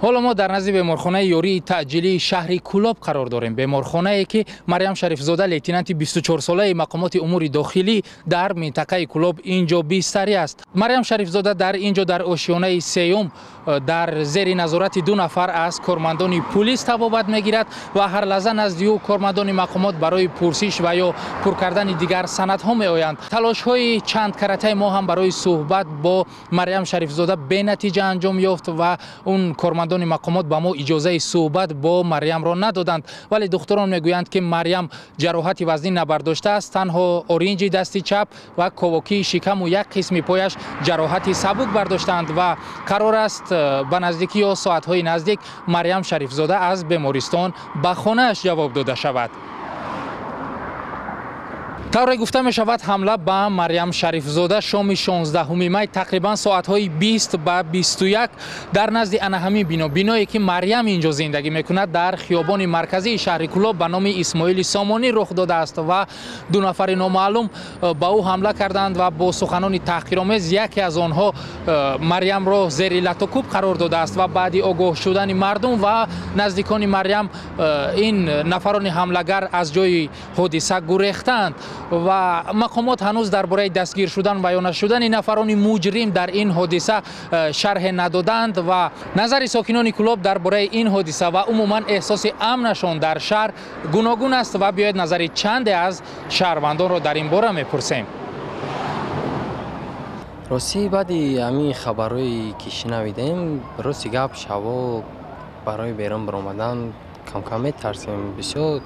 Ҳоло мо дар назди беморхонаи ёрии таъҷилии шаҳри Кӯлоб қарор дорем. Беморхонае ки Марьям Шарифзода, лейтенанти 24-солаи мақомоти умури дохилӣ дар минтақаи Кӯлоб ин ҷо бистарӣ аст. Марьям Шарифзода дар ин ҷо дар ошёнаи сеюм дар зери назорати 2 нафар аз кормандони пулис табобат мегирад ва ҳар лаҳза назди ӯ кормандони мақомот барои пурсиш ва ё пур кардани дигар санадҳо меоянд. Талошҳои чанд каратаи мо ҳам барои суҳбат бо Марьям Шарифзода бенатиҷа анҷом ёфт ва он кормандони мақомот ба мо иҷозаи суҳбат бо Марьямро надоданд. Вале духтурон мегӯянд, ки Марьям ҷароҳати вазнин набардоштааст, танҳо оринҷи дасти чап ва ковокии шикаму як қисми пояш ҷароҳати сабук бардоштаанд ва қарор аст ба наздикӣ ё соатҳои наздик Марьям Шарифзода аз бемористон ба хонааш ҷавоб дода шавад. Тавре гуфта мешавад, ҳамла ба Марьям Шарифзода шоми 16 май тақрибан соатҳои 20 ба 21 дар назди ана ҳамин бино, биное ки Марьям инҷо зиндагӣ мекунад, дар хиёбони марказии шаҳри Кӯлоб ба номи Исмоили Сомонӣ рух додааст ва 2 нафари номаълум ба ӯ ҳамла карданд ва бо суханони таҳқиромез яке аз онҳо Марьямро зери латукӯб қарор додааст ва баъди огоҳ шудани мардум ва наздикони Марьям ин нафарони ҳамлагар аз ҷои ҳодиса гурехтаанд ва мақомот ҳанӯз дар бораи дастгир шудан ва ё нашудани нафарони муҷрим дар ин ҳодиса шарҳе надоданд ва назари сокинони Кӯлоб дар бораи ин ҳодиса ва умуман эҳсоси амнашон дар шаҳр гуногун аст ва биёед назари чанде аз шаҳрвандонро дар ин бора мепурсем. Рости, баъди ҳамин хабарҳое ки шунавидем, рости гап, шабо барои берун баромадан камкам метарсем. Бисёр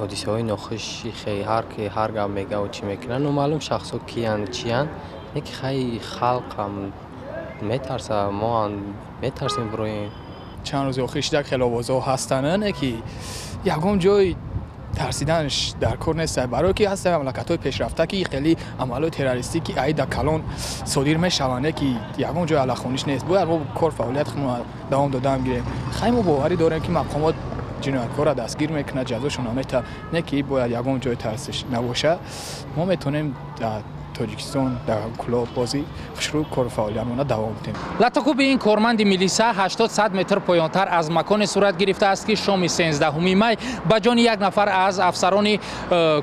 ҳодисаҳои нохуш, ҳар ки ҳар гап мегаву чӣ мекунанд, номаълум шахсҳо киянд, чиянд. Не ки хай халқам метарса, мо ҳам метарсем бироем. Чанд рӯзи охир шида хеле овозҳо ҳастанд, не ки ягон ҷой тарсиданаш дар кор нест, барое ки ҳастанд мамлакатҳои пешрафта, ки хеле амалҳои террористӣ ки аида калон содир мешаванд, не ки ягон ҷой аллахониш нест. Бояд мо кор фаъолияти худро давом додан гирем. Хай мо боварӣ дорем, ки мақомот ҷинояткорро дастгир мекунад, ҷазошонро метаҳад, не ки бояд ягон ҷой тарсиш набошад. Мо метавонем дар Тоҷикистон, дар Кӯлоб бозӣ хушрӯ кору фаъолиятмонро давом диҳем. Латукӯби ин корманди милиса 80-100 метр поёнтар аз маконе сурат гирифтааст, ки шоми 13 май ба ҷони як нафар аз афсарони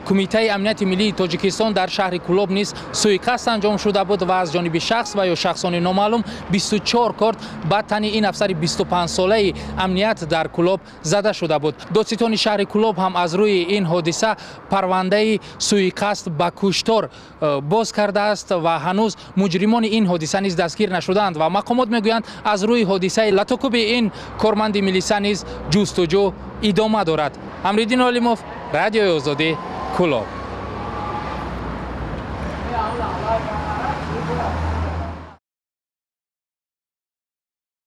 Кумитаи амнияти миллии Тоҷикистон дар шаҳри Кӯлоб низ суиқасд анҷом шуда буд ва аз ҷониби шахс ва ё шахсони номаълум 24 корт ба тани ин афсари 25-солаи амният дар Кӯлоб зада шуда буд. Додситони шаҳри Кӯлоб ҳам аз рӯи ин ҳодиса парвандаи суиқасд ба куштор боз кардааст ва ҳанӯз муҷримони ин ҳодиса низ дастгир нашудаанд ва мақомот мегӯянд, аз рӯи ҳодисаи латукӯби ин корманди милиса низ ҷустуҷӯ идома дорад. Амриддин Олимов, Радиои Озодӣ, Кӯлоб.